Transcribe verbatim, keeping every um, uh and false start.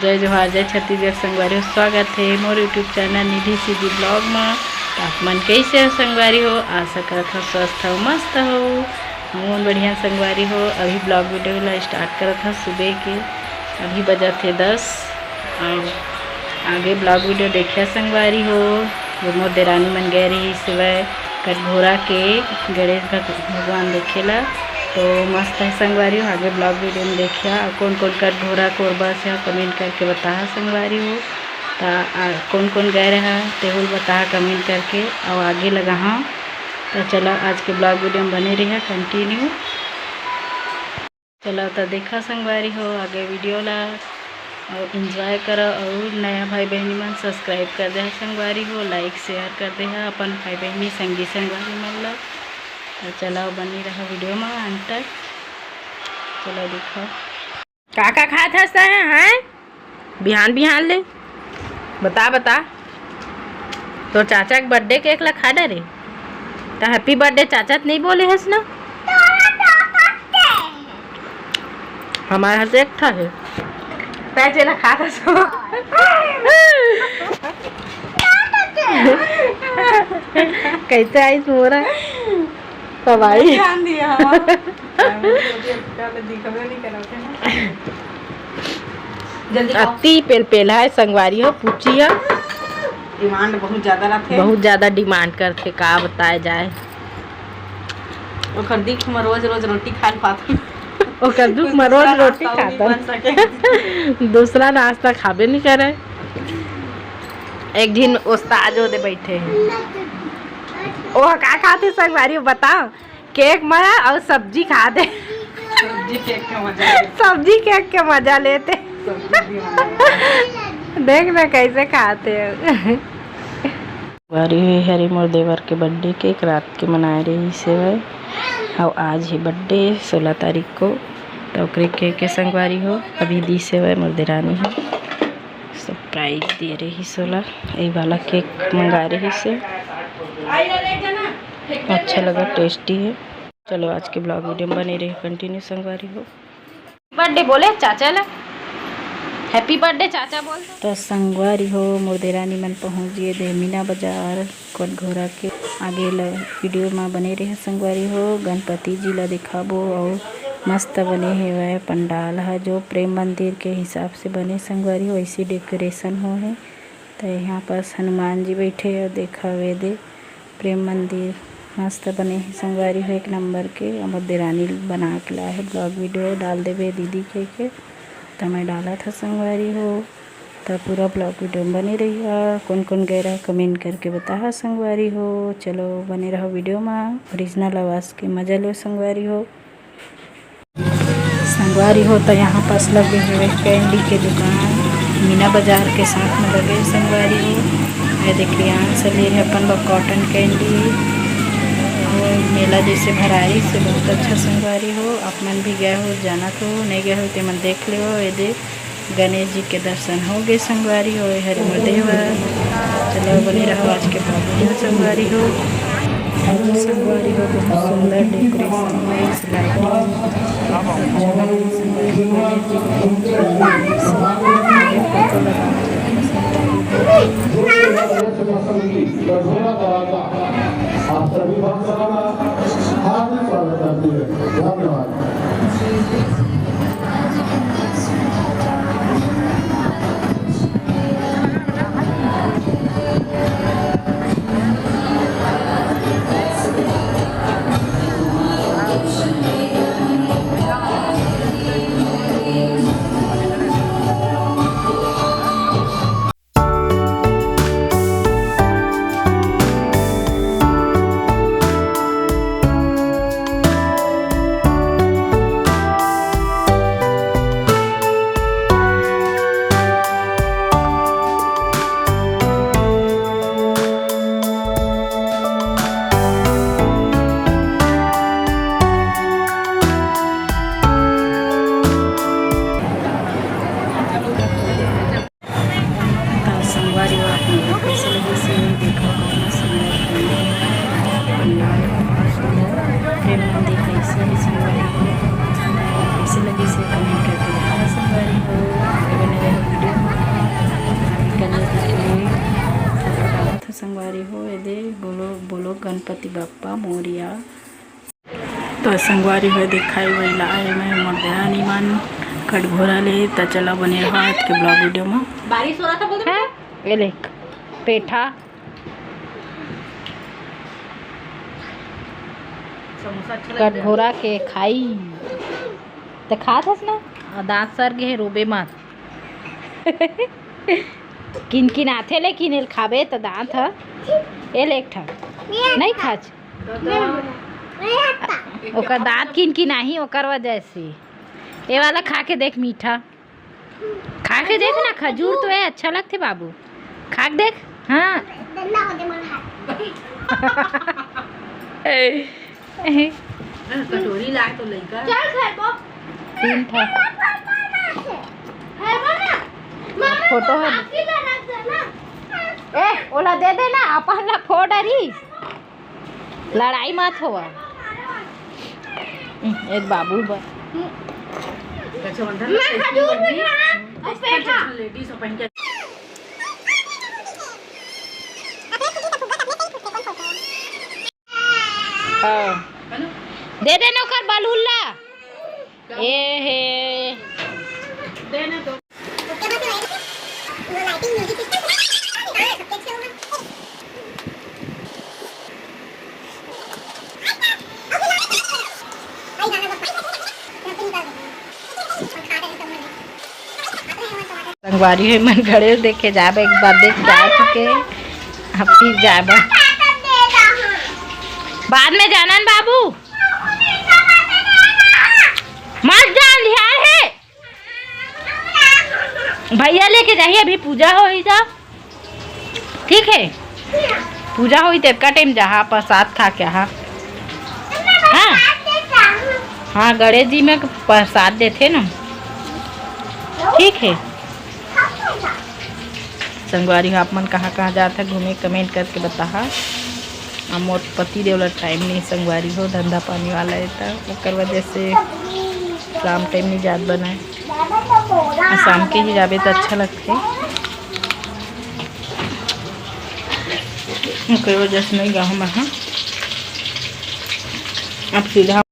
जय जोहार, जय छत्तीसगढ़ संगवारी हो, स्वागत हे मोर YouTube चैनल निधि सीधी ब्लॉग म। त आप मन कइसे हो संगवारी हो? आशा करत हो स्वस्थ हो, मस्त हो। हमन बढ़िया संगवारी हो। अभी ब्लॉग वीडियो ला स्टार्ट करत हो सुबह के, अभी बजत हे दस। अउ आगे ब्लॉग वीडियो देखिया संगवारी हो। जो मोर देरानी मन गए रहिस हवय कटघोरा के गणेश भग-, भगवान देखे ला, तो मस्त है संगवारी हो। आगे ब्लॉग वीडियो में देखिया, अउ कौन कौन कटघोरा कोरबा से कमेंट करके बताहा संगवारी हो। त आ, कौन कौन गए रहा तेहू ल बताहा कमेंट करके, अउ आगे लगाहा। त चला आज के ब्लॉग वीडियो में बने रहिया कंटिन्यू। चला त देखा संगवारी हो आगे वीडियो ला, अउ एंजॉय करा, अउ नया भाई बहिनी मन सब्सक्राइब कर देहा संगवारी हो, लाइक शेयर कर देहा अपन भाई बहिनी संगी संगवारी मन ला। त चला बनी रहा वीडियो में अंत तक। चला देखा का का खात हस तैं, हैं? बिहान बिहान ले बता बता, तोर चाचा के बर्थडे केक ला खा डरे। त हैप्पी बर्थडे चाचा त नहीं बोले हस ना? हमारे हाथ एक ठा है। तैं जेला खात हस। कैसे आइस मोरा? तब आई। ध्यान दिया हमारा। दिखबे नहीं करत है ना। जल्दी खाओ। अति पेलपेला है संगवारी हो, पूछी है। डिमांड बहुत ज्यादा रथे। बहुत ज्यादा डिमांड करथे, का बताया जाए। ओकर दुख में रोज रोज रोटी खा पात। ओकर दुख में रोज दूसरा रोटी नाश्ता नहीं खाता। बन सके। दूसरा नाश्ता खाबे नहीं करे। एक दिन उस्ताद ओदे बैठे हैं। ओह का खाथे संगवारी हो बताओ? केक में अउ सब्जी खा दे। सब्जी केक के मजा ले। सब्जी केक के मजा लेते। सब्जी भी मजा ले। देख ना कैसे खाते हैं। बारी हुई हरे मोर देवर के बर्थडे केक रात के मनाए रहिस हवय, अउ आज ही बर्थडे सोलह तारीख को, त ओकरे केक के संगवारी हो अभी दिस हवय मोर देरानी ह। सरप्राइज दिए रहिस ओला, ए वाला केक मंगाए रहिस हे। अच्छा लगा, टेस्टी है। चलो आज के ब्लॉग वीडियो में बने रहिए कंटिन्यू संगवारी हो। बर्थडे बोले चाचा ला, हैप्पी बर्थडे चाचा बोल। तो संगवारी हो मोर देरानी मन पहुँच गए दे मीना बाजार। कटघोरा के आगे ल वीडियो म बने रहे संगवारी हो। गणपति जी ल दिखाबो अउ मस्त बने हेवय पंडाल ह, जो प्रेम मंदिर के हिसाब से बने संगवारी हो, ऐसी डेकोरेशन हो हे। त यहाँ पास हनुमान जी बैठे हे, देखा वे दे प्रेम मंदिर मस्त बने हे संगवारी हो, एक नंबर के। हमर देरानी बना के लाए हे, ब्लॉग वीडियो डाल देबे दीदी के, के। त मैं डालत ह संगवारी हो। त पूरा ब्लॉग वीडियो में बने रहिहा। कौन कौन गए रहा कमेंट करके बताहा संगवारी हो। चलो बने रहो वीडियो में, ओरिजिनल आवाज़ के मज़ा लो संगवारी हो। संगवारी हो त यहाँ पास लगे हुए कैंडी के दुकान मीना बाजार के साथ में लगे संगवारी हो। ये देखिए यहाँ से ले है अपन लोग कॉटन कैंडी और मेला जैसे भराई से बहुत अच्छा संगवारी हो। आप मन भी गए हो जाना तो नहीं गए हो ते मन देख लो। ये दे गणेश जी के दर्शन हो गए संगवारी हो, हरे मोर देवर। चलो बने रहो आज के ब्लॉग में संगवारी हो। संगवारी हो बहुत सुंदर डेकोरेशन, नाइस लाइटिंग। अच्छा लगे संगवारी हो, गणेश जी के फोटो लगा। आप सभी भक्तों का हार्दिक स्वागत करती है। धन्यवाद। गणपति बप्पा मोरिया। तो संगवारी हो, देखाई वही ला आए मैं मोर देरानी मन कटघोरा ले। तो चला बने रहो आज के vlog video में। बारिश हो रहा था बोल दे हैं? ये देख, पेठा समोसा अच्छा लगता है। कटघोरा के खाई। तो खात हस ना, आ, दांत सर गे हे, रोबे मत। किन किन आथे, लेकिन एल खाबे त दांत ह। एल एक ठा नहीं खाच। ओकर दांत किन किन आही, ओकर वजह से। ये वाला खा के देख, मीठा। खा के देख ना, खजूर तो है, अच्छा लगथे बाबू। खा के देख। हाँ। कटोरी लाए तो लइका। चल घर को। तीन ठा। घर को ना। मामा फोटो है। बाकी ला रख दे ना। ए, ओला दे दे ना, अपन ला फोड़ डरी। लड़ाई मत होवा। एक बाबू बा। रक्षाबंधन में मैं खजूर भी खा, और पेठा। लेडीज और पहन के हाँ। दे दे ना ओकर बलून ला। ए हे। संगवारी हो, मन गणेश देखे जाबे, एक बार देख जा चुके, अब फिर जाबे। बाद में जाना न बाबू, मत जान, ध्यान है। भैया लेके जाही, अभी पूजा होही जा, ठीक है? पूजा होही तेतका टाइम जहाँ प्रसाद खा के, हाँ। हाँ, हाँ, गणेश जी में प्रसाद देथे ना, ठीक है। संगवारी हो, आप मन कहाँ कहाँ जात है घूमे, कमेंट करके बताहा। अब मोर पति देव ला टाइम नहीं संगवारी हो, धंधा पानी वाला है, तो ओकर वजह से शाम टाइम नहीं जात बनाए। आ, शाम के ही जाबे तो अच्छा लगथे। ओकर वजह से नहीं गाँव में, हाँ। अब सीधा